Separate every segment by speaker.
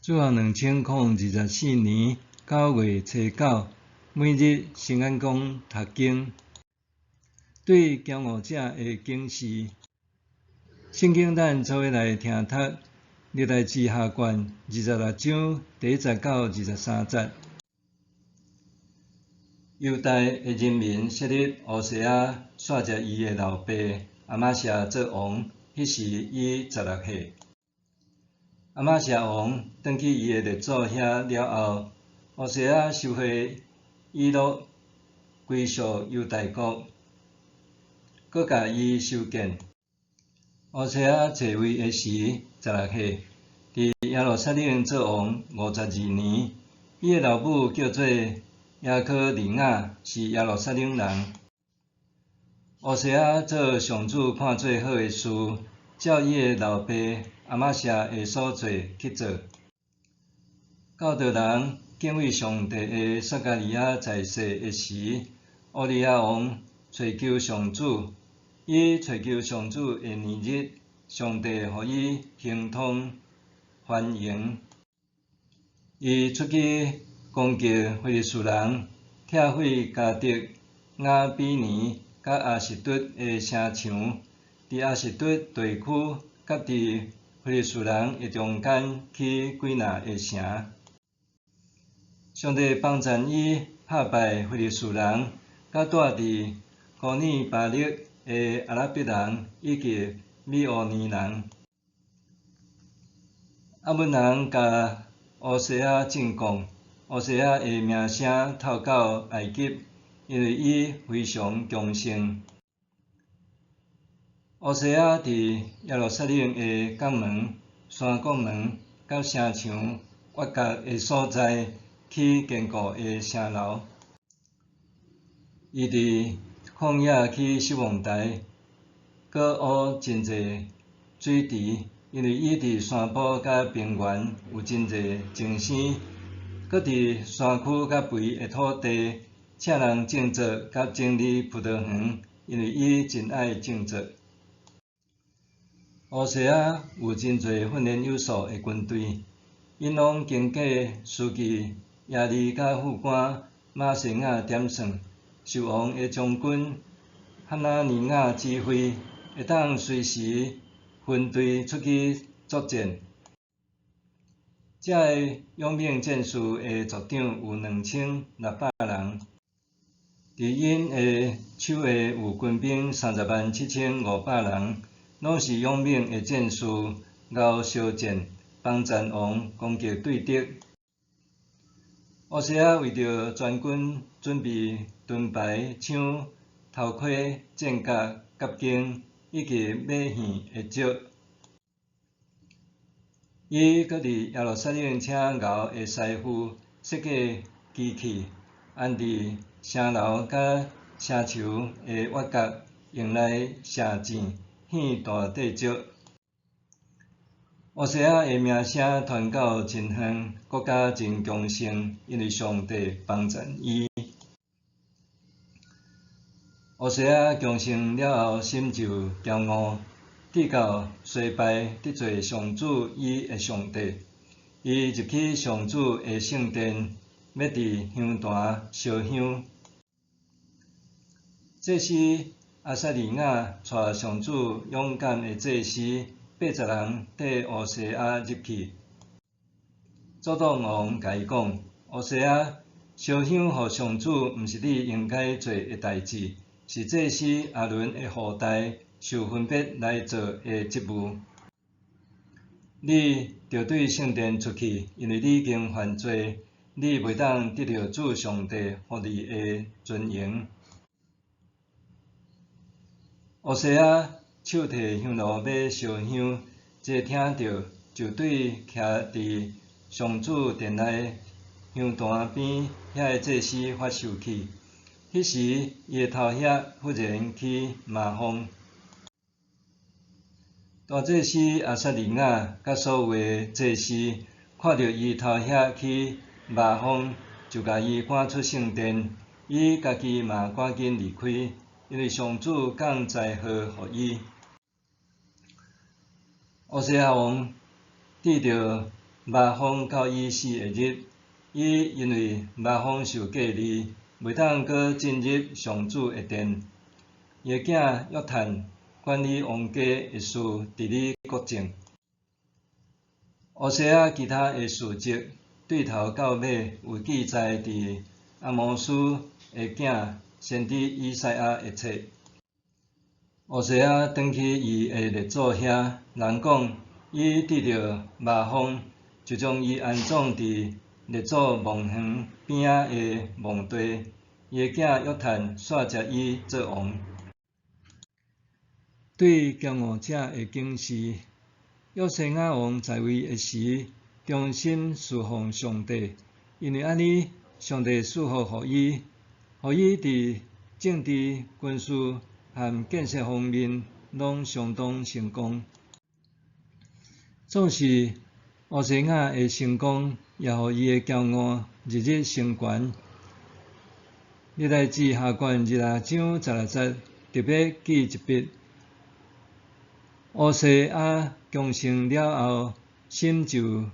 Speaker 1: 主後2024年9月初9，每日新眼光讀經，對驕傲者的警示。聖經咱做伙來聽讀歷代志下卷26章第1節到23節。猶大的人民設立烏西亞徙接伊的老爸亞瑪謝做王，彼時伊16歲。亞瑪謝王轉去伊的列祖遐了後，烏西亞收回以諾歸屬猶大國，閣共伊修建。烏西亞坐位的時，16歲，佇耶路撒冷做王52年。伊的老母叫做耶可利亞，是耶路撒冷人。烏西亞做上主看做好的事，照伊的老爸亞瑪謝的所做去做。教導人敬畏上帝的撒迦利亞在世的時，烏利亞王揣求上主，伊揣求上主的年日，上帝予伊亨通繁榮。伊出去攻擊非利士人，拆毀迦特、亞比尼佮亞實突的城牆，佇亞實突地區佮佇非利士人的中間起幾若个城。上帝幫贊伊拍敗非利士人，佮住佇哥爾巴勒的阿拉伯人以及米烏尼人。亞捫人共烏西亞進貢，烏西亞的名聲透到埃及，因為伊非常強盛。烏西亞佇耶路撒冷的角門、山國門佮城牆挖角的所在，起堅固的城樓。伊佇曠野起守望台，閣挖真濟水池，因為伊佇山坡佮平原有真濟精生，閣佇山區較肥的土地，請人種植佮整理葡萄園，因為伊真愛種植。烏西亞有真濟訓練有素的軍隊，𪜶攏經過書記耶利佮副官瑪西亞點算，受王的將軍哈拿尼亞指揮，會當隨時分隊出去作戰。這个勇猛戰士的族長有2600人，佇𪜶的手下有軍兵307,500人，攏是勇猛的戰士，𠢕燒箭，幫贊王攻擊對敵。烏西亞為著全軍準備盾牌、槍、頭盔、戰甲、甲弓以及馬耳的石。伊閣佇耶路撒冷請𠢕的師傅設計機器，安佇城樓佮城牆的挖角，用來射箭、獻大塊石。烏西亞的名聲傳到真遠，國家真強盛，因為上帝幫贊伊。烏西亞強盛了後，心就驕傲，志到衰敗，得罪上主伊的上帝。伊入去上主的聖殿，欲佇香壇燒香。祭司亞撒利雅帶上主勇敢的祭司80人綴烏西亞入去。左擋王共伊講：烏西亞，燒香予上主毋是你應該做的代誌，是祭司亞倫的後代受分別來做的職務。你著對聖殿出去，因為你已經犯罪，你袂當得著主上帝予你的尊榮。烏西亞手提香爐欲燒香，這聽著就對徛佇上主殿內香壇邊遐个祭司發受氣。彼時，伊的頭額忽然起麻風。大祭司亞撒利雅佮所有的祭司看著伊頭額起麻風，就共伊趕出聖殿。伊家己嘛趕緊離開，因為上主降災禍予伊。烏西亞王佇著麻風到伊死的日，伊因為麻風受隔離，袂當閣進入上主的殿。伊的囝約坦管理王家的事，治理國政。烏西雅其他的事蹟，對頭到尾有記載佇亞摩斯的囝先知以賽亞的冊。烏西雅轉去伊的列祖遐，人講伊得著麻風，就將伊安葬佇列祖墓園邊仔的墓地。伊的囝約坦紲接伊做王。對驕傲者的警示。約西亞王在位的時，忠心事奉上帝，因為按呢，上帝賜福予伊，予伊佇政治、軍事和建設方面攏相當成功。總是烏西雅的成功，也予伊的驕傲日日升懸。歷代志下卷26章16節特別記一筆。烏西雅強盛了後，心就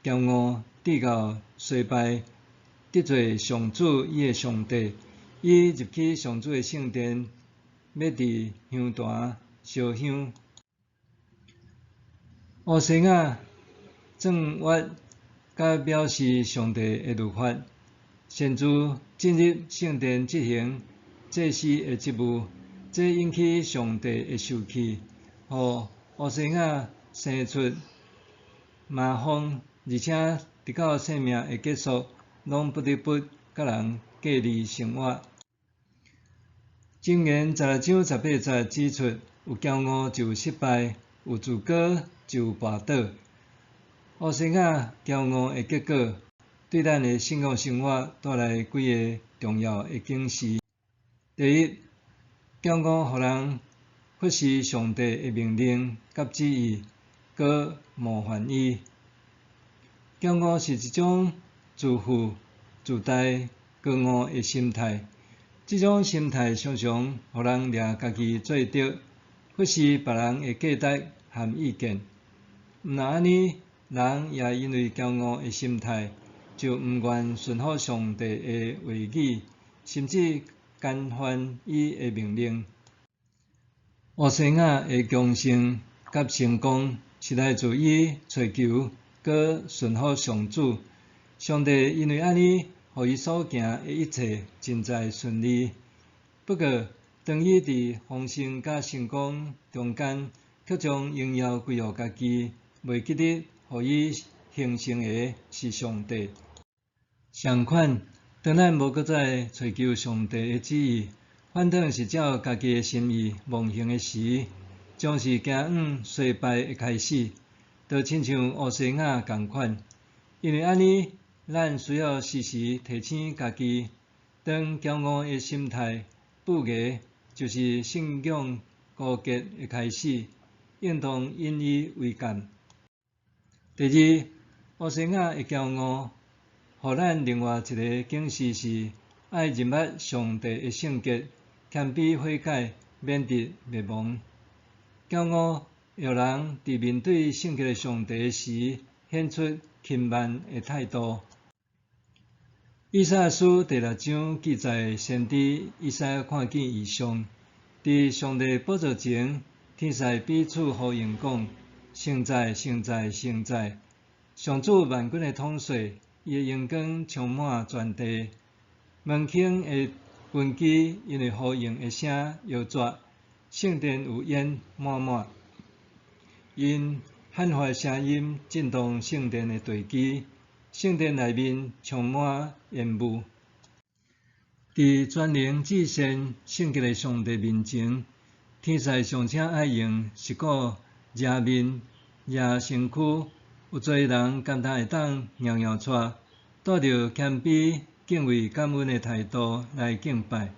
Speaker 1: 驕傲，直到衰敗，得罪上主伊的上帝。伊入去上主的聖殿，欲佇香壇燒香。烏西雅鑽越佮藐視上帝的律法，擅自進入聖殿執行祭司的職務，這引起上帝的受氣，予烏西雅生出麻風，而且直到生命的結束，攏不得不佮人隔離生活。箴言16章18節指出，有驕傲就有失敗，有自高就有跋倒。烏西雅驕傲的結果，對咱的信仰生活帶來幾个重要的警示。第一，驕傲予人忽視上帝的命令佮旨意，閣冒犯伊。驕傲是一種自負、自大、高傲的心態。這種心態常常予人掠家己做對，忽視別人的價值和意見。毋但按呢，人也因為驕傲的心態，就毋願順服上帝的話語，甚至干犯伊的命令。烏西雅的強盛佮成功，是來自伊揣求閣順服上主。上帝因為按呢，予伊所行的一切盡在順利。不過，當伊佇豐盛佮成功中間，卻將榮耀歸予家己，袂記得予伊興盛的是上帝。相款，當咱無閣再揣求上帝的旨意，反轉是照家己的心意妄行的時，將是行往衰敗的開始，就親像烏西雅仝款。因為按呢，咱需要時時提醒家己，當驕傲的心態蛀牙，就是信仰枯竭的開始，應當引以為鑑。第二，烏西雅的驕傲，予咱另外一个警示是，愛認捌上帝的聖潔，謙卑悔改，免得滅亡。驕傲予人佇面對聖潔的上帝時，顯出輕慢的態度。以賽亞書第六章記載，先知以賽亞看見異象，佇上帝寶座前，天使彼此呼應講：聖哉，聖哉，聖哉！上主萬軍的統帥，伊的榮光充滿全地。門框的根基因為呼應的聲搖逝，聖殿有煙滿滿。𪜶喊話聲音震動聖殿的地基，聖殿內面充滿煙霧。佇全能至善聖潔的上帝面前，天使尚且愛用屍骨遮面、遮身軀，有罪人敢當會當掕掕掣，帶著謙卑、敬畏、感恩的態度來敬拜。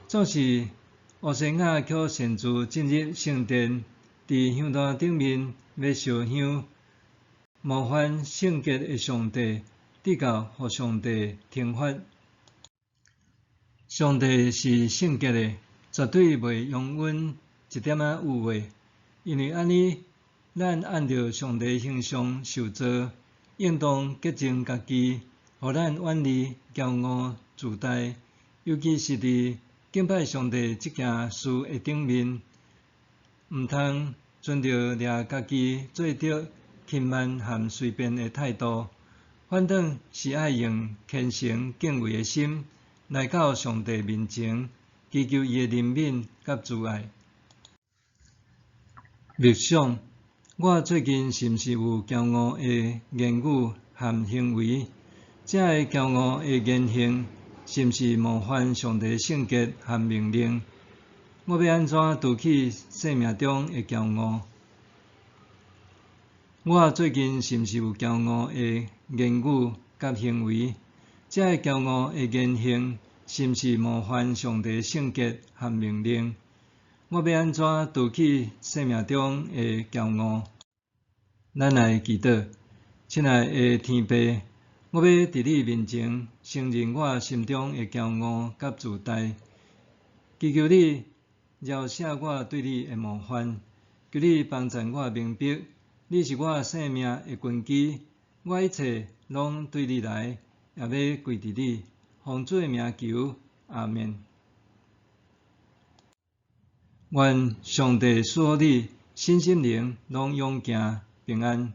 Speaker 1: 總是烏西雅卻擅自進入聖殿，佇香壇頂面欲燒香，冒犯聖潔的上帝，直到予上帝懲罰。上帝是聖潔的，絕對袂容忍一點仔污穢。因為按呢，咱按著上帝形象受造，應當潔淨家己，予咱遠離驕傲自大，尤其是佇敬拜上帝這件事的頂面，毋通存著掠家己做著輕慢和隨便的態度，反轉是愛用虔誠敬畏的心來到上帝面前，祈求伊的憐憫佮慈愛。默想，我最近是毋是有驕傲的言語和行為？這个驕傲的言行是毋是冒犯上帝聖潔和命令？我欲按怎除去生命中的驕傲？我最近是毋是有驕傲的言語佮行為？這个驕傲的言行是毋是冒犯上帝聖潔和命令？我欲按怎除去生命中的驕傲？咱來祈禱，親愛的天父，我欲佇你面前承認我心中的驕傲佮自大，祈求你饒赦我對你的冒犯，求你幫助我明白，你是我生命的根基，我一切攏對你來，也欲歸佇你。奉主的名求，阿們。願上帝賜予你身心靈攏勇健平安。